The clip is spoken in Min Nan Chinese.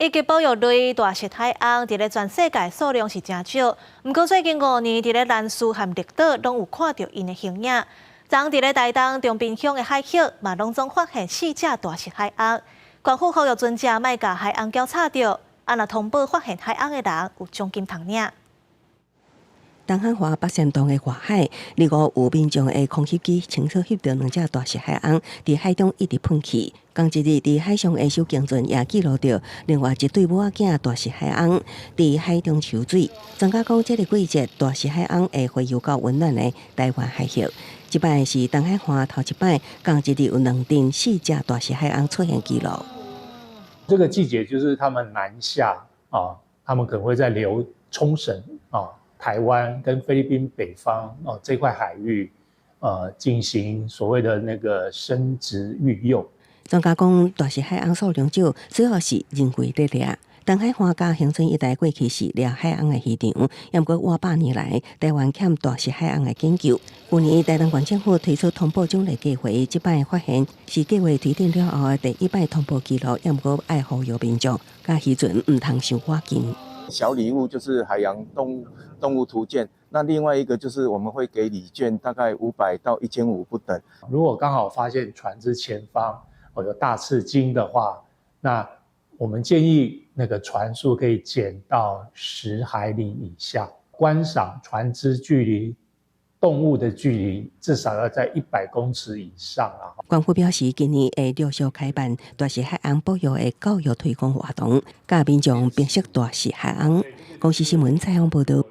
一級保育類大實海鰪，佇咧全世界數量是誠少。毋過最近5年，佇咧蘭嶼和綠島攏有看著𪜶的形影。昨佇咧台東長濱鄉的海域，嘛攏總發現四隻大實海鰪。縣府呼籲船隻莫共海鰪攪插著，啊若通報發現海鰪的人有獎金通領。東漢華北山洞的外海，二五有民眾的空翕機清楚翕著兩隻大實海鰪佇海中一直噴氣。仝一日佇海上的小徑船也記錄著另外一對母仔囝大實海鰪佇海中抽水。專家講，這个季節大實海鰪會洄游到溫暖的台灣海域。這擺是東海岸頭一擺，仝一日有兩陣四隻大實海鰪出現記錄。這個季節就是他們南下啊，他們可能會在留沖繩啊、台灣跟菲律賓北方哦這塊海域，進行所謂的那個生殖育幼。專家講，大實海鰪數量少，主要是人為咧掠。東海岸佮恆春一帶過去是掠海鰪的漁場，毋過倚百年來，台灣欠大實海鰪的研究。去年台東縣政府推出通報獎勵計劃，這擺發現是計劃推展了後的第一擺通報記錄，毋過愛呼籲民眾佮漁船毋通傷倚近。小禮物就是海洋動物圖鑑，那另外一個就是我們會給禮券，大概500到1500不等。如果剛好發現船隻前方有大翅鯨的話，那我們建議那個船速可以減到10海里以下，觀賞船隻距離動物的距離至少要在100公尺以上啊。縣府表示，今年會陸續開辦大實海鰪保育的教育推廣活動，教民眾辨識大實海鰪。公視新聞採訪報導。